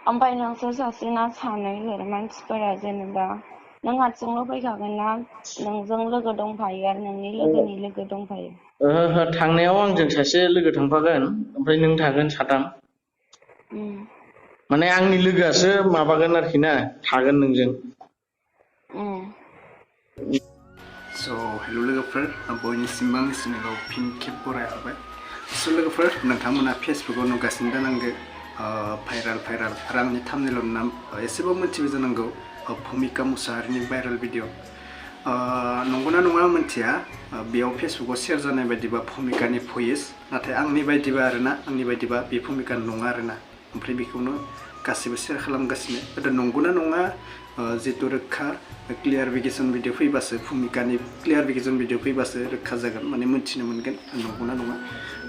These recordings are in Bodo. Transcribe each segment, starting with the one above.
ओमफ्राय नोंसोर सासेना सानै मानसिफोरा जेनेबा नों हारसिंल' फैखागोन ना नोंजों लोगो दंफायो आरो नोंनि लोगोनि लोगो दंफायो? ओहो थांनायाव आंजों सासे लोगो थांफागोन ओमफ्राय नों थागोन साथाम। माने आंनि लोगोआसो माबागोन आरोखि ना थागोन नोंजों। स' हेल' लोगोफोर बयनिसिमबो आंनि चेनेलाव फिन खेब बरायहरबाय। स' लोगोफोर नोंथांमोना फेसबुकाव नुगासिनो जानांगौ भाइराल आरो आंनि थाम्बनेइलनि नाम एसेबाबो मिथिबाय जानांगौ भुमिका मुसाहारिनि भाइराल भिडिअ। नंगौना नङा मिथिया, बेयाव फेसबुकाव शेयार जानाय बायदिबा भुमिकानि भइस, नाथाय आंनि बायदिबा बे भुमिका नङा आरोना। ओमफ्राय बेखौनो गासिबो शेयार खालामगासिनो। नंगौना नङा जिहेतु रोखा क्लियारिफिकेसन भिडिअ फैबासो, भुमिकानि क्लियारिफिकेसन भिडिअ फैबासो रोखा जागोन, माने मिथिनो मोनगोन नंगौना नङा।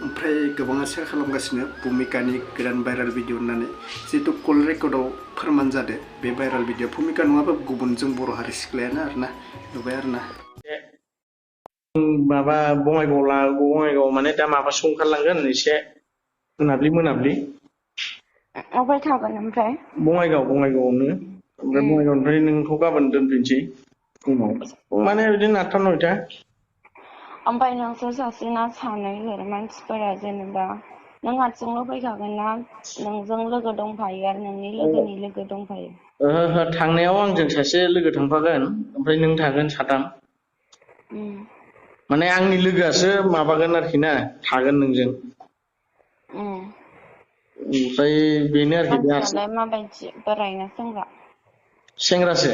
ओमफ्राय गोबाङा शेयार खालामगासिनो भुमिकानि गोदान भाइराल भिडिअ होननानै, जिहेतु कल रेकर्डआव फोरमान जादो बे भाइराल भिडिअ। भुमिका नङाबा गुबुनजों बर' हारि सिख्लायानो आरोना, नुबाय आरोना। माबा बङाइगाव माने दा माबासो ओंखारलांगोन एसे मोनाब्लि। अबाय थागोन ओमफ्राय? बङाइगावआवनो। ओमफ्राय बङाइगावनिफ्राय नोंखौ गाबोन दोनफैनोसै फुङाव, माने बिदिनो 8टा 9टा। ओमफ्राय नोंसोर सासेना सानै मानसिफोरा जेनेबा नों हारसिंल' फैखागोन ना नोंजों लोगो दंफायो आरो नोंनि लोगोनि लोगो दंफायो? ओहो थांनायाव आंजों सासे लोगो थांफागोन ओमफ्राय नों थागोन साथाम। माने आंनि लोगोआसो माबागोन आरोखि ना थागोन नोंजों। ओमफ्राय बेनो आरोखि। मानसियालाय माबायदि, बोराय ना सेंग्रा? सेंग्रासो।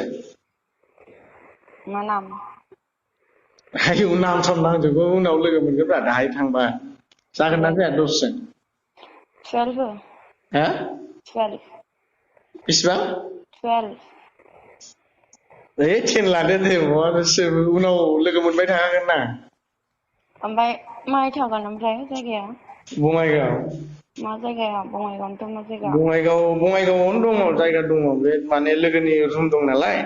मा नाम? आयौ नाम साम नांजोबगौ, उनाव लोगो मोनगोनब्रा दाहाय थांबा। जागोन ना जाया दसजन? 12 हा? 12 बेसेबां? 12 10 लादो दे, उनाव लोगो मोनबाय थाखागोन ना। ओमफ्राय माहाय थागोन ओमफ्राय जायगाया? बङाइगाव। मा जायगायाव? बङाइगावनोथ' मा जायगा? बङाइगावआवनो दङ, जायगा दङ, बे माने लोगोनि रुम दं नालाय।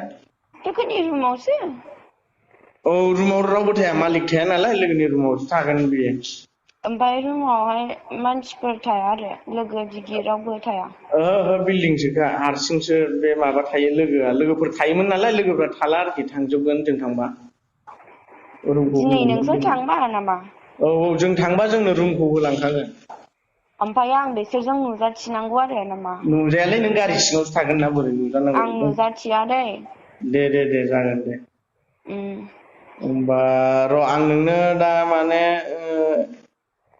लोगोनि रुमावसो? औ, रुमाव रावबो थाया, मालिक थाया नालाय, लोगोनि रुमावसो थागोन बियो। ओमफ्राय रुमावहाय मानसिफोर थाया आरो लोगो दिगि रावबो थाया? ओहो बिल्डिंसोखा, हारसिंसो बे माबा थायो लोगोआ। लोगोफोर थायोमोन नालाय, लोगोफ्रा थाला आरोखि, थांजोबगोन जों थांबा। दिनै नोंसोर थांबा नामा? औ, जों थांबा जोंनो रुमखौ होलांखागोन। ओमफ्राय आं बिसोरजों नुजाथिनांगौ आरो नामा? नुजायालै, नों गारि सिङावसो थागोन ना, बोरै नुजानांगौ? आं नुजाथिया दै। दे जागोन दे। होमबा र' आं नोंनो दा माने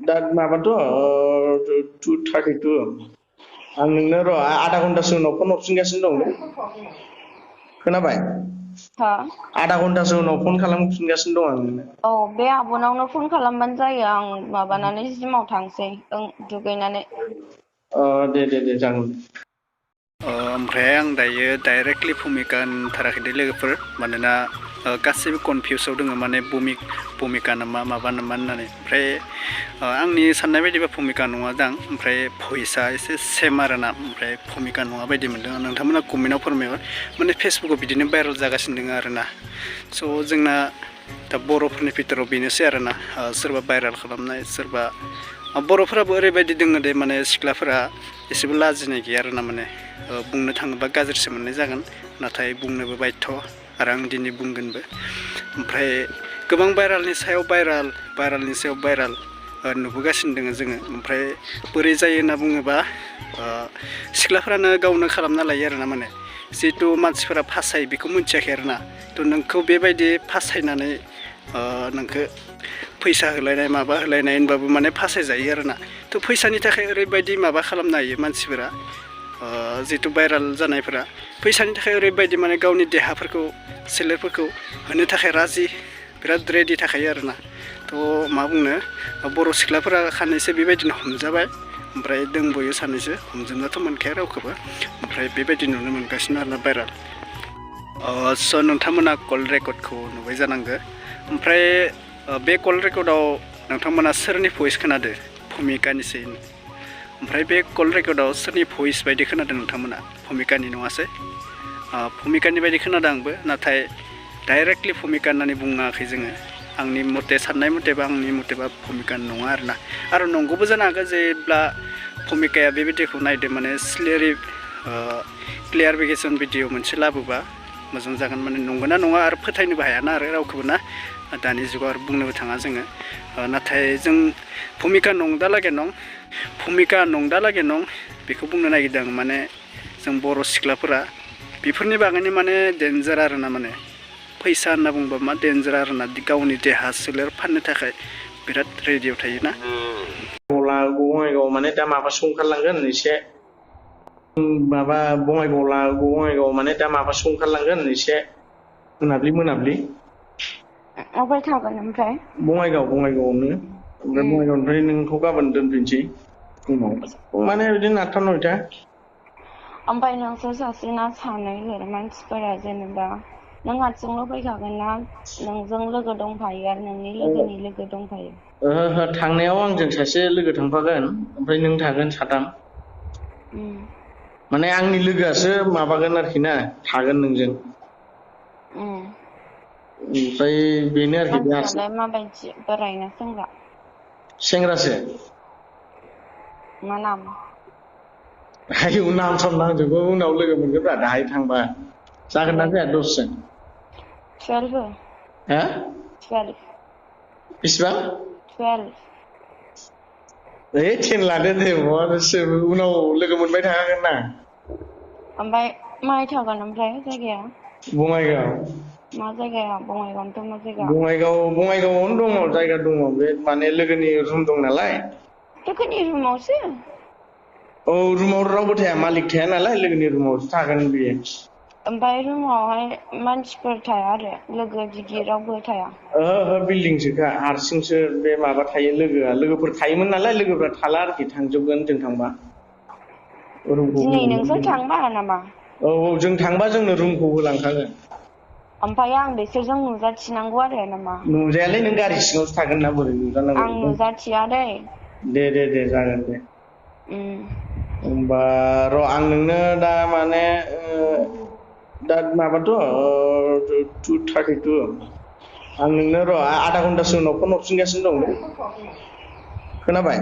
दा माबाथ' 2:32। आं नोंनो र' आधा घन्टासो उनाव फन हरफिनगासिनो दं दे। खोनाबाय? आधा घन्टासो उनाव फन खालामफिनगासिनो दं आं नोंनो। औ, बे आब'नावनो फन खालामबानो जायो, आं माबानानै जिमाव थांसै दुगैनानै। दे जागोन। ओमफ्राय आं दायो डाइरेक्टलि भुमिका होनथाराखै दे लोगोफोर, मानोना गासैबो कनफिउसाव दङ, माने भुमिका नामा माबा नामा होननानै। ओमफ्राय आंनि साननाय बायदिबा भुमिका नङा दां, ओमफ्राय भइसआ एसे सेम आरोना, ओमफ्राय भुमिका नङा बायदि मोनदों। नोंथांमोना कमेन्टआव फोरमायहर, माने फेसबुकाव बिदिनो भाइरेल जागासिनो दङ आरोना। स' जोंना दा बर'फोरनि भितराव बेनोसै आरोना, सोरबा भाइरेल खालामनाय, सोरबा बर'फोराबो ओरैबायदि दङ दे, माने सिख्लाफोरा एसेबो लाजिनाय गैया आरोना, माने बुंनो थाङोबा गाज्रिसो मोननाय जागोन, नाथाय बुंनोबो बायध' आरो आं दिनै बुंगोनबो। ओमफ्राय गोबां भाइरेलनि सायाव भाइरेल नुबोगासिनो दङ जोङो। ओमफ्राय बोरै जायो होनना बुङोबा, सिख्लाफोरानो गावनो खालामना लायो आरोना, माने जिहेथु मानसिफोरा फासायो बेखौ मिथियाखै आरोना। थ' नोंखौ बेबायदि फासायनानै नोंखौ फैसा होलायनाय माबा होलायनाय होनबाबो माने फासायजायो आरोना। थ' फैसानि थाखाय ओरैबायदि माबा खालामनो हायो मानसिफोरा, जिहेतु भाइरेल जानायफोरा फैसानि थाखाय ओरैबायदि माने गावनि देहाफोरखौ सोलेरफोरखौ होनो थाखाय बिराद रेडि थाखायो आरोना। थ' मा बुंनो, बर' सिख्लाफोरा सानैसो बेबायदिनो हमजाबाय, ओमफ्राय दंबोयो सानैसो, हमजोबनाथ' मोनखाया रावखौबो। ओमफ्राय बेबायदि नुनो मोनगासिनो आरोना भाइरेल। स' नोंथांमोना कल रेकर्डखौ नुबाय जानांगौ। ओमफ्राय बे कल रेकर्डआव नोंथांमोना सोरनि भइस खोनादो? भुमिकानिसै। ओमफ्राय बे कल रेकर्डआव सोरनि भइस बायदि खोनादों नोंथांमोना? भुमिकानि नङासै? भुमिकानि बायदि खोनादों आंबो, नाथाय डाइरेक्टलि भुमिका होननानै बुङाखै जोङो। आंनि मथे, साननाय मथेबा भुमिका नङा आरोना। आरो नंगौबो जानो हागौ, जेब्ला भुमिकाया बेबायदिखौ नायदो, माने क्लियारिफिकेसन भिडिअ मोनसे लाबोबा मोजां जागोन माने नंगौना नङा आरो फोथायनोबो हायाना आरो रावखौबो ना दानि जुगाव आरो बुंनोबो थाङा जोङो नाथाय जों भुमिका नंदालागे नं बेखौ बुंनो नागिरदों माने जों बर' सिख्लाफोरा बेफोरनि बागैनो माने डेन्जार आरोना माने फैसा होनना बुंबा मा डेन्जार आरोना गावनि देहा सोलेर फाननो थाखाय बिराद रेडियाव थायोना बङाइगाव माने दा माबासो ओंखारलांगोन एसे माबा बङाइगाव माने दा माबासो ओंखारलांगोन एसे मोनाब्लि अबाय थागोन ओमफ्राय बङाइगावआवनो ओमफ्राय बङाइगावनिफ्राय नोंखौ गाबोन दोनफैनोसै फुङाव माने बिदिनो 8टा 9टा ओमफ्राय नोंसोर सासेना सानै मानसिफोरा जेनेबा नों हारसिंल' फैखागोन ना नोंजों लोगो दंफायो आरो नोंनि लोगोनि लोगो दंफायो ओहो थांनायाव आंजों सासे लोगो थांफागोन ओमफ्राय नों थागोन साथाम माने आंनि लोगोआसो माबागोन आरोखि ना थागोन नोंजों ओमफ्राय बेनो आरोखि मानसियालाय माबायदि बोरायना सेंग्रासो मा नाम आयौ नाम साम नांजोबगौ उनाव लोगो मोनगोनब्रा दाहाय थांबा जागोन ना जाया 10 जों 12 हा 12 बेसेबां 12 10 लादो दे उनाव लोगो मोनबाय थाखागोन ना ओमफ्राय माहाय थागोन ओमफ्राय जायगाया बङाइगाव मा जायगाया बङाइगावनोथ' मा जायगा बङाइगावआवनो दङ जायगा दङ बे माने लोगोनि रुम दं नालाय लोगोनि रुमावसो औ रुमाव रावबो थाया मालिक थाया नालाय लोगोनि रुमावसो थागोन बियो ओमफ्राय रुमावहाय मानसिफोर थाया आरो लोगो दिगि रावबो थाया ओहो बिल्डिंसोखा हारसिंसो बे माबा थायो लोगोफोर थायोमोन नालाय लोगोफ्रा थाला आरोखि थांजोबगोन जों थांबा दिनै नोंसोर थांबा नामा औ जों थांबा जोंनो रुमखौ होलांखागोन ओमफ्राय आं बिसोरजों नुजाथिनांगौ आरो नामा नुजायालै नों गारि सिङावसो थागोन ना बोरै नुजानांगौ आं नुजाथिया दै दे जागोन दे होमबा र' आं नोंनो दा माने दा माबाथ' 2:32 आं नोंनो र' आधा घन्टासो उनाव फन हरफिनगासिनो दं खोनाबाय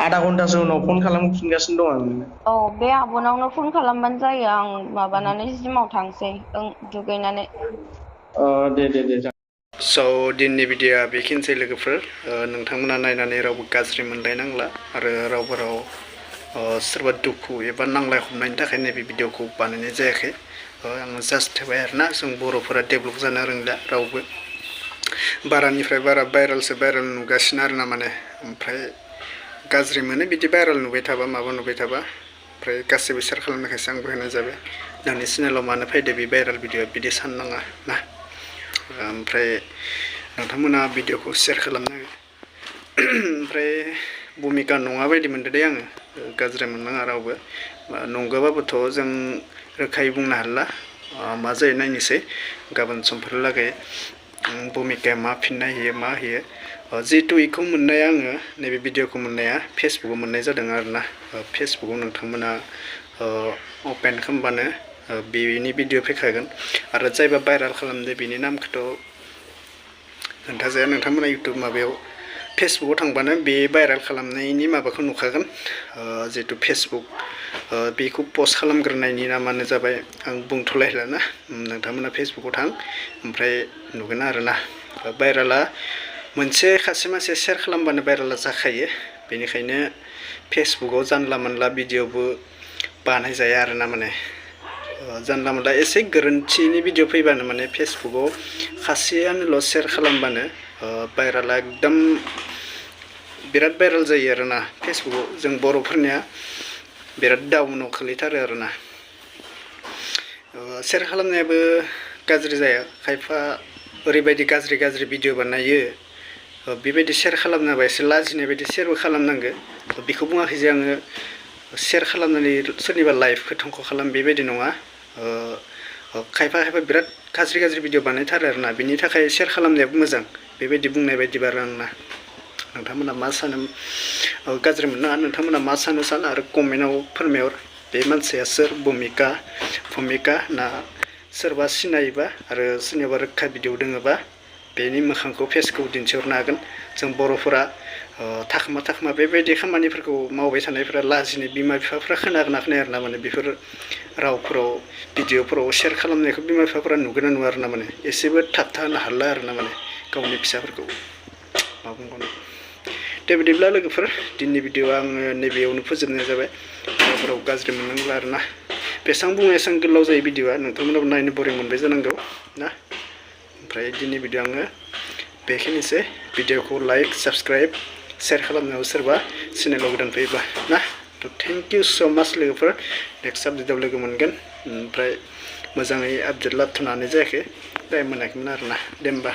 आधा घन्टासो उनाव फन खालामफिनगासिनो दं आं नोंनो औ बे आब'नावनो फन खालामबानो जायो आं माबानानै जिमाव थांसै दुगैनानै दे स' दिननि भिडिअ'आ बेखिनिसै लोगोफोर नोंथांमोना नायनानै रावबो गाज्रि मोनलायनांला आरो रावबो सोरबा दुखु एबा नांलाय खमलायनि थाखाय नैबे भिडिअ'खौ बानायनाय जायाखै आङो जास्ट होबाय आरोना जों बर'फोरा डेभेलप जानो रोंला रावबो बारानिफ्राय बारा भाइरेल नुगासिनो आरोना माने ओमफ्राय गाज्रि मोनो बिदि भाइरेल नुबाय थाबा माबा नुबाय थाबा ओमफ्राय गासैबो शेयार खालामनायखायसो आंबो होनाय जाबाय नोंनि चेनेलाव मानो फैदो बे भाइरेल भिडिअ बिदि साननाङा ना ओमफ्राय नोंथांमोना भिडिअ'खौ शेयार खालामनांगौ ओमफ्राय भुमिका नङा बायदि मोनदो दे आङो गाज्रि मोननाङा रावबो नंगौबाबोथ' जों रोखायै बुंनो हाला मा जायो नायनोसै गाबोन समफोरलागै भुमिकाया मा फिननाय होयो मा होयो जिहेतु बेखौ मोननाया आङो नैबे भिडिअ'खौ मोननाया फेसबुकाव मोननाय जादों आरोना फेसबुकाव नोंथांमोना अपेन खालामबानो बेनि भिडिअ फैखागोन आरो जायबा भाइरेल खालामदो बेनि नामखौथ' खोन्थाजाया नोंथांमोना इउटुब माबायाव फेसबुकाव थांबानो बे भाइरेल खालामनायनि माबाखौ नुखागोन जिहेतु फेसबुक बेखौ पस्ट खालामग्रोनायनि नामानो जाबाय आं बुंथ'लायलाना नोंथांमोना फेसबुकाव थां ओमफ्राय नुगोन आरोना भाइरेला मोनसे खासे मानसि शेयार खालामबानो भाइरेला जाखायो बेनिखायनो फेसबुकाव जानला मोनला भिडिअबो बानायजाया आरोना माने जानला मोनला एसे गोरोन्थिनि भिडिअ फैबानो माने फेसबुकाव खासेयानोल' शेयार खालामबानो भाइरेला एकदम बिराद भाइरेल जायो आरोना फेसबुकाव जों बर'फोरनिया बिराद डाउनाव खोलैथारो आरोना शेयार खालामनायाबो गाज्रि जाया खायफा ओरैबायदि गाज्रि भिडिअ बानायो बेबायदि शेयार खालामनाबा एसे लाजिनाय बायदि शेयारबो खालामनांगो बेखौ बुङाखै जे आङो शेयार खालामनानै सोरनिबा लाइफखौ धंख' खालाम बेबायदि नङा खायफा बिराद गाज्रि भिडिअ बानायथारो आरोना बिनि थाखाय शेयार खालामनायाबो मोजां बेबायदि बुंनाय बायदिबा आंना नोंथांमोना मा सानो गाज्रि मोननाङा नोंथांमोना मा सानो आरो कमेन्टआव फोरमायहर बे मानसिया सोर भुमिका ना सोरबा सिनायोबा आरो सोरनियावबा रोखा भिडिअ दोङोबा बेनि मोखांखौ फेसखौ दिन्थिहरनो हागोन जों बर'फोरा थाखोमा बेबायदि खामानिफोरखौ मावबाय थानायफोरा लाजिनाय बिमा बिफाफ्रा खोनागोना खोनाया आरोना माने बेफोर रावफोराव भिडिअफोराव शेयार खालामनायखौ बिमा बिफाफोरा नुगोना नुवा आरोना माने एसेबो थाबथाहोनो हाला आरोना माने गावनि फिसाफोरखौ मा बुंबावनो दे बिदिब्ला लोगोफोर दिनैनि भिडिअ आङो नैबेयावनो फोजोबनाय जाबाय माबाफोराव गाज्रि मोननांला आरोना बेसेबां बुङो एसेबां गोलाव जायो भिडिअआ नोंथांमोनाबो नायनो बरिं मोनबाय जानांगौ ना ओमफ्राय दिनै भिडिअ आङो बेखिनिसै भिडिअखौ लाइक साबस्क्राइब शेयार खालामनायाव सोरबा चेनेलाव गोदान फैयोब्ला ना थ' थेंक इउ स' माच लोगोफोर नेक्स्ट आपडेटआव लोगो मोनगोन ओमफ्राय मोजाङै आपडेट लाथ'नो हानाय जायाखै टाइम मोनाखैमोन आरोना दे होमबा